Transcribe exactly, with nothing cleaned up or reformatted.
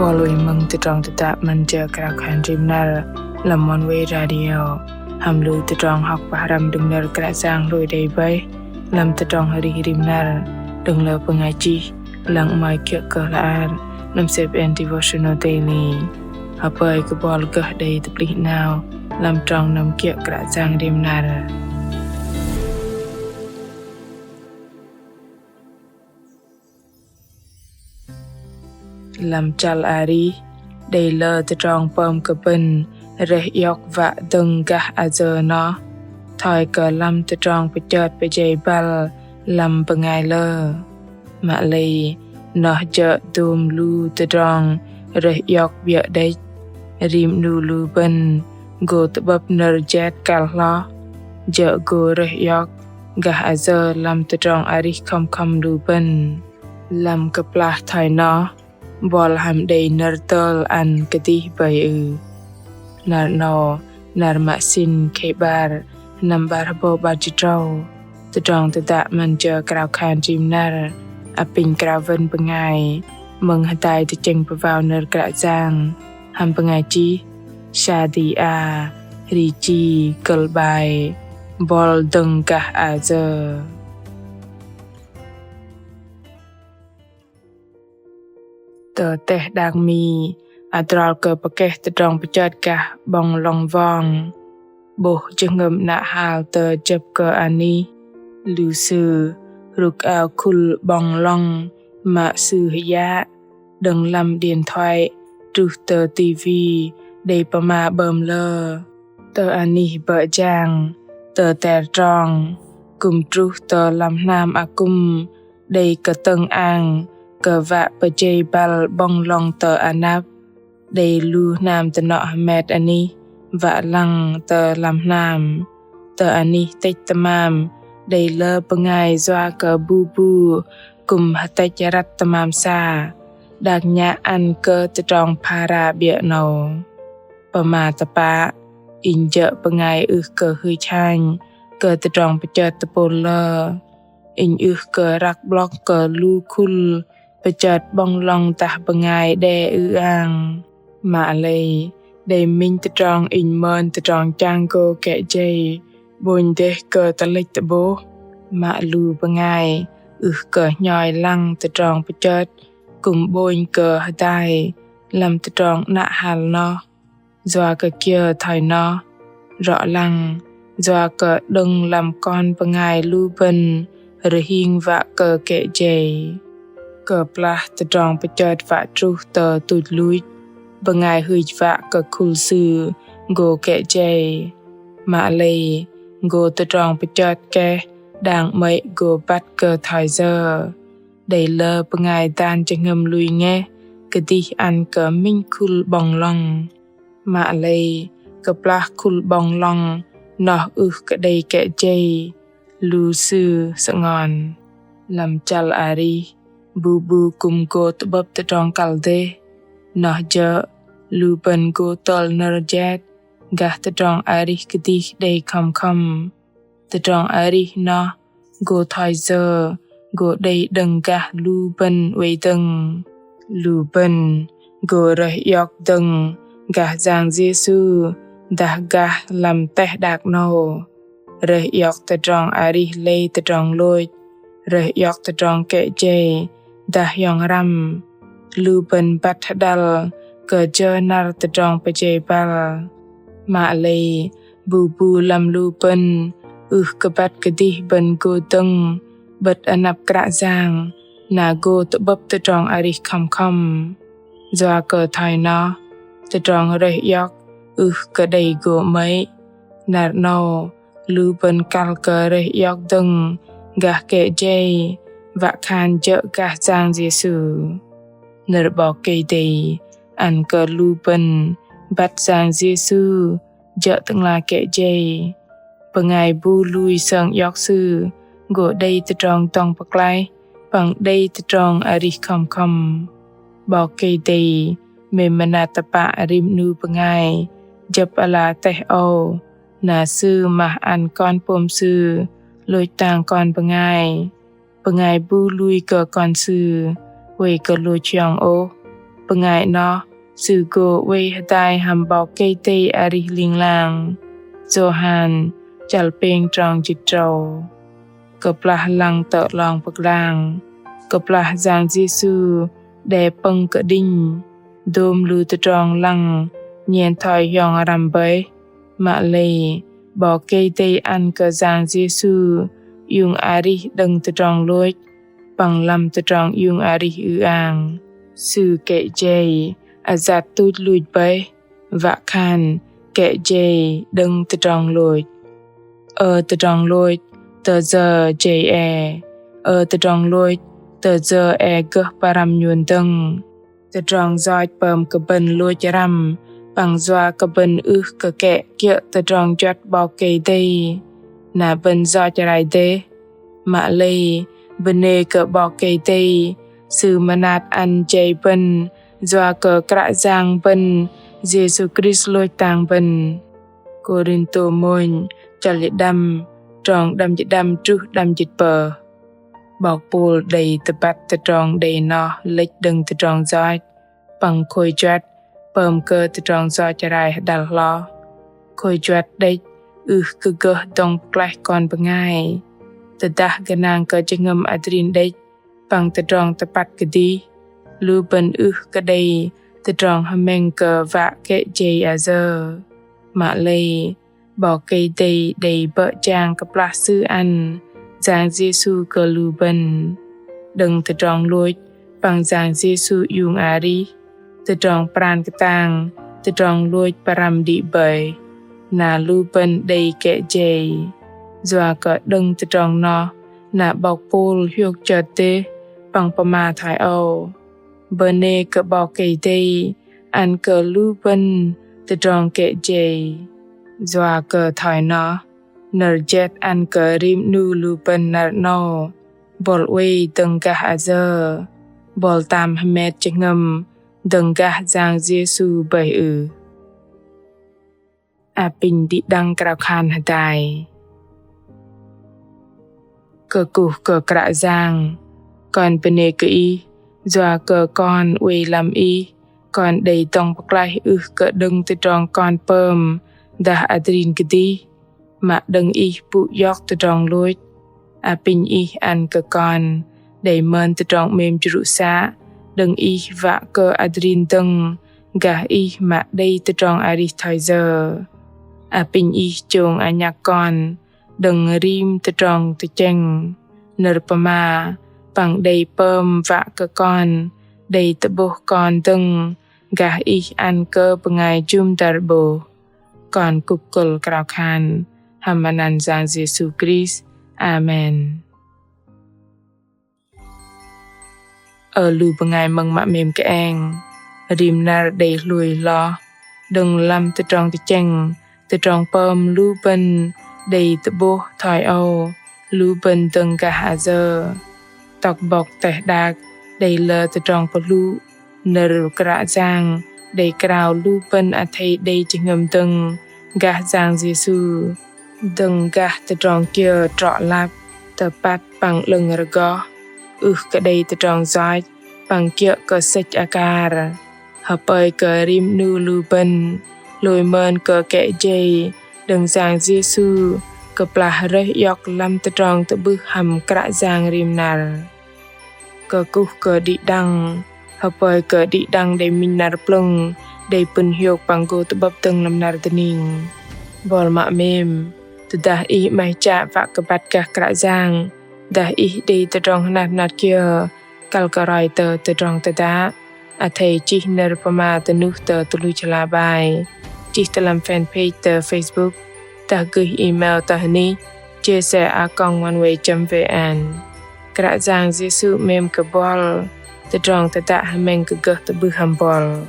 Bol wei mơ̆ng tơdrong tơdă 'Măn jơ krao khan rim năr lăm Oneway Radio hăm lu tơdrong hŏk pơhrăm đơ̆ng nơ̆r Kră Yang hlôi đei bơih lăm tơdrong arih rim năr đơ̆ng lơ bơngai chih lăng 'mơ̆i kiơ̆ kơ hla ar lăm Seven Devotional Daily. Hơpơi kơ bol gơh đei tơplih 'nao lăm trong năm kiơ̆ Kră Yang rim năr. Lăm chăl arih, đei lơ tơdrong pơm kơ bơ̆n rơih iŏk wă dơ̆ng gah ayơ noh, thoi kơ lăm tơdrong pơchơt pơjei băl lăm bơngai lơ. Mă lei, noh jơ̆ dôm lu tơdrong rơih iŏk 'biơ̆ đĕch, rim 'nu lu bơ̆n gô tơ'bơ̆p nơ̆r jet kăl hloh, jơ̆ gô rơih iŏk gah ayơ lăm tơdrong arih khŏm khŏm lu bơ̆n. Lăm kơplah thoi noh, bol hăm đei nơ̆r tơl ăn kơdih bơih ưh? Năr 'nâu, năr mă sĭn khei 'bar, năm 'bar hơbâu 'bar jĭt tơdrâu. Tơdrong tơdă 'Măn jơ krao khan rim năr apinh krao wơ̆n bơngai mơ̆ng hơdai tơchĕng pơwao nơ̆r Kră Yang hăm bơngai chih Sadia Richi, kơ̆l 'bai Bol dơ̆ng gah ayơ. Tơ teh đak Mi, adrol kơ pơkeh tơdrong pơchơt gah 'bŏng lŏng wong, 'bôh jơhngơ̆m 'nă hal tơ jơ̆p kơ anih, lu sư rŭk ao khul 'bŏng lŏng mă sư hơyă đơ̆ng lăm điện thoại truh tơ tivi đei pơma 'bơm lơ. Tơ anih bơ̆ jang, tơ ter trong, kư̆m truh tơ lăm hnam akŭm đei kơtơ̆ng ang kơ wă pơjei băl 'bŏng lŏng tơ anăp. Đei lu hnam tơnŏ hơmet anih wă lăng tơ lăm hnam. Tơ anih tĕch tơmam đei lơ bơngai yua kơ bu bu kư̆m hơtĕch răt tơmam sa, đak nhă ăn kơ tơdrong phara 'biơ̆ 'nâu. Pơma tơpă, inh jơ̆ bơngai ưh kơ hưch hanh kơ tơdrong pơchơt tơpôl lơ. Inh ưh kơ răk 'blŏk kơ lu khul pơchơt 'bŏng lŏng dah bơngai đe ư-ang. Mă lei, đei minh tơdrong inh mơn tơdrong chang gô kĕ jei 'bônh dêh kơ tơlĕch tơ'bôh. Mă lu bơngai ưh kơ hnhoi lăng tơdrong pơchơt kư̆m 'bônh kơ hơdai lăm tơdrong 'nă hal noh. Yua kơ kiơ thoi noh, rŏ lăng, yua kơ đơ̆ng lăm kon bơngai lu bơ̆n rơhing wă kơ kĕ jei. Kơplah tơdrong pơchơt wă truh tơ tuch luch, bơngai hưch wă kơ khul sư gô kĕ jei. Mă lei, gô tơdrong pơchơt keh đang 'mơ̆i gô băt kơ thoi yơ. Đei lơ bơngai dan jơhngơ̆m lui ngeh kơdih ăn kơ minh khul 'bŏng lŏng. Mă lei, kơplah khul 'bŏng lŏng noh ưh kơ đei kĕ jei, lu sư sơngon. Lăm chăl arih, bu bu kư̆m gô tơ'bơ̆p tơdrong kăl dêh. Noh jơ̆, lu bơ̆n gô tơl nơ̆r jet gah tơdrong arih kơdih đei khŏm khŏm. Tơdrong arih noh gô thoi yơ gô đei đơ̆ng gah lu bơ̆n oei dơ̆ng. Lu bơ̆n gô rơih iŏk dơ̆ng gah Yang Yêsu dah gah lăm teh đak 'nâu. Rơih iŏk tơdrong arih lei tơdrong lôch, rơih iŏk tơdrong kĕ jei dah hiong răm. Lu bơ̆n băt hơđăl kơ jơ năr tơdrong pơjei băl. Mă lei, bu bu lăm lu bơ̆n ưh kơ băt kơdih bơ̆n gô dơ̆ng 'bơ̆t anăp Kră Yang, na gô tơ'bơ̆p tơdrong arih khŏm khŏm. Yua kơ thoi noh, tơdrong rơih iŏk ưh kơ đei gô 'mơ̆i. Năr 'nâu, lu bơ̆n kăl kơ rơih iŏk dơ̆ng gah kĕ jei, wă khan jơ̆ gah Yang Yêsu. Nơ̆r 'Bok Kei-Dei ăn kơ lu bơ̆n băt Yang Yêsu jơ̆ Tơ'ngla kĕ jei. Bơngai bu lui sơng iŏk Sư gô đei tơdrong dŏng pơklaih păng đei tơdrong arih khŏm khŏm. 'Bok Kei-Dei mơ̆n mơnat tơpă rim 'nu bơngai jơ̆p ala teh âu, na Sư mah ăn Kon pôm Sư lôch tang kon bơngai. Bơngai bu lui kơ Kon Sư oei kơ lôch hiong ôh, bơngai noh sư gô oei hơdai hăm 'Bok Kei-Dei arih ling lang. Yôhan chăl pêng trong jĭt tơdrâu. Kơplah lăng tơ 'long pơglang, kơplah Yang Yêsu đe pơ̆ng kơ đĭnh, dôm lu tơdrong lăng nhen thoi hiong răm bơih. Mă lei 'Bok Kei-Dei ăn kơ Yang Yêsu iung arih đơ̆ng tơdrong lôch păng lăm tơdrong iung arih ư-ang. Sư kĕ jei ayăt tuch luch bơih, wă khan kĕ jei đơ̆ng tơdrong lôch. Ơ tơdrong lôch, tơ yơ jei e? Ơ tơdrong lôch, tơ yơ e gơh pơrăm nhôn dơ̆ng? Tơdrong yoch pơm kơ bơ̆n lôch răm păng yua kơ bơ̆n ưh kơ kĕ kiơ̆ tơdrong juăt 'Bok Kei-Dei, na bơ̆n yoch rai dêh. Mă lei bơnê kơ 'Bok Kei-Dei, Sư mơnat ăn jei bơ̆n yua kơ Kră Yang bơ̆n Yêsu Krist lôch tang bơ̆n. Kôrintô mônh chăl jĭt đăm, trong đăm jĭt đăm truh đăm jĭt pơh. 'Bok Pôl đei tơbăt tơdrong đei noh lĕch đơ̆ng tơdrong yoch păng khôi juăt pơm kơ tơdrong yoch rai hơdăl hloh. Khôi juăt đĕch ưh kơ gơh dŏng pơklaih kon bơngai. Tơdah gơnang kơ jơhngơ̆m adrin đĕch păng tơdrong tơpăt kơdih, lu bơ̆n ưh kơ đei tơdrong hơmĕng kơ wă kĕ jei ayơ. Mă lei 'Bok Kei-Dei đei bơ̆ jang kơplah Sư ăn Yang Yêsu kơ lu bơ̆n. Đơ̆ng tơdrong lôch păng Yang Yêsu iung arih, tơdrong pran kơtang, tơdrong lôch pơrăm đĭ bơih. Na lu bơ̆n đei kĕ jei. Yua kơ đơ̆ng tơdrong noh, na 'Bok Pôl hiôk chơt dêh păng pơma thoi âu: Bơnê kơ 'Bok Kei-Dei ăn kơ lu bơ̆n tơdrong kĕ jei. Yua kơ thoi noh, nơ̆r jet ăn kơ rim 'nu lu bơ̆n năr 'nâu buăl oei dơ̆ng gah ayơ, buăl tam hơmet jơhngơ̆m dơ̆ng gah Yang Yêsu bơih ưh? Apinh đĭ đăng krao khan hơdai. Kơkuh kơ Kră Yang, kon bơnê kơ Ih, yua kơ kon oei lăm Ih, kon đei dŏng pơklaih ưh kơ đơ̆ng tơdrong kon pơm dah adrin kơdih, mă đơ̆ng Ih pŭ iŏk tơdrong lôch. Apinh Ih ăn kơ kon đei mơn tơdrong 'mêm jrŭ să đơ̆ng Ih wă kơ adrin dơ̆ng gah Ih mă đei tơdrong arih thoi yơ. Apinh Ih chông anhăk kon đơ̆ng rim tơdrong tơchĕng, nơ̆r pơma păng đei pơm wă kơ kon đei tơ'bôh kon dơ̆ng gah Ih ăn kơ bơngai jŭm dăr 'bôh. Kon kŭp kơ̆l krao khan hăm anăn Yang Yêsu Krist. Amen. Ơ lu bơngai mơ̆ng mă 'mêm kơeng, rim năr đei hlôi hloh đơ̆ng lăm tơdrong tơchĕng, tơdrong pơm lu bơ̆n đei tơ'bôh thoi âu, lu bơ̆n dơ̆ng gah ayơ. Tŏk bŏk teh đak đei lơ tơdrong pơhlŭ, nơ̆r Kră Yang đei krao lu bơ̆n athei đei jơhngơ̆m dơ̆ng gah Yang Yêsu, dơ̆ng gah tơdrong kiơ trŏ lăp, tơpăt păng 'lơ̆ng rơgoh, ưh kơ đei tơdrong yoch păng kiơ̆ kơ sĕch akar. Hơpơi kơ rim 'nu lu bơ̆n hlôi mơn kơ kĕ jei đơ̆ng Yang Yêsu kơplah rơih iŏk lăm tơdrong tơ'bưh hăm Kră Yang rim năr. Kơkuh kơ đĭ đăng, hơpơi kơ đĭ đăng đei minh năr plơ̆ng đei pŭn hiôk păng gô tơ'bơ̆p dơ̆ng lăm năr dơning. Buăl mă 'mêm, tơdah ih 'maih chă wă kơ băt gah Kră Yang, dah ih đei tơdrong hơnat hơnat kiơ kăl kơ roi tơ tơdrong tơdă, athei chih nơ̆r pơma tơnuh tơ tơluch hla bơar, chih tơ lăm fanpage tơ Facebook, dah gơih email tơ hơnih J C a còng oneway chấm V N. Kră Yang Yêsu 'mêm kơ buăl, tơdrong tơdă hơmĕng kơ gơh tơ'bưh hăm buăl.